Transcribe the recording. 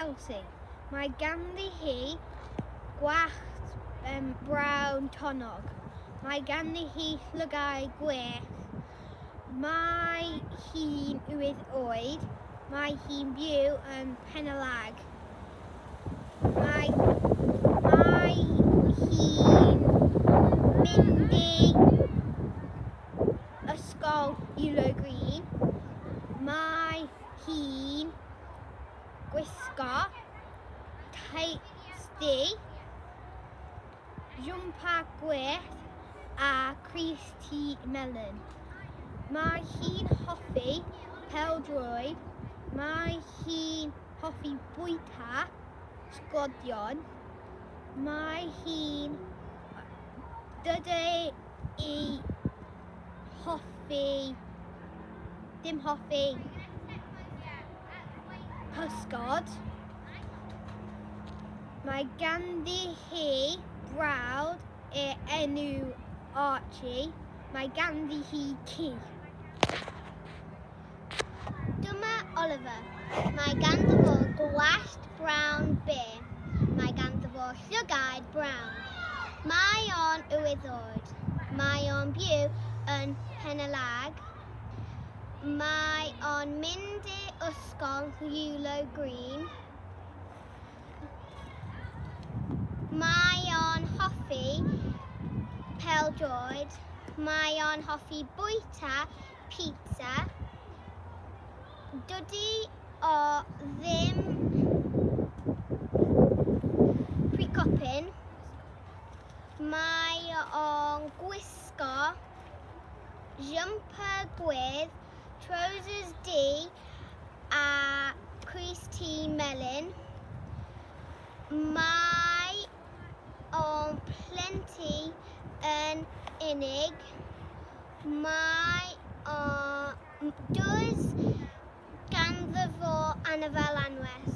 Elsie. Mae ganddi hi gwallt brown tonnog. Mae ganddi hi llygaid gwyrdd. Mae hi'n 8 oed. Mae hi'n byw yn Pen-y-lag. Mae hi'n mynd i ysgol Ewloe Green. Mae hi'n gwisgo tights du, jwmpa gwyrdd a crys T melyn. Mae hi'n hoffi pêl-droed. Mae hi'n hoffi bwyta sglodion. Mae hi'n... Dydy i hoffi... Dim hoffi pysgod. Mae ganddi hi brawd e enw Archie. Mae ganddi hi ci. Dyma Oliver. Mae ganddo fo gwallt brown byr. Mae ganddo fo llygaid brown. Mae o'n 8 oed. Mae o'n byw yn Pen-y-lag. Mae o'n mynd i ysgol Ewloe Green. Mae o'n hoffi pêl-droed. Mae o'n hoffi bwyta pizza. Dydy o ddim prycopyn. Mae o'n gwisgo jumper gwyrdd, trowsus du a crys T melyn. Mae o'n plenty yn unig. Mae o... Does ganddo fo anifail anwes.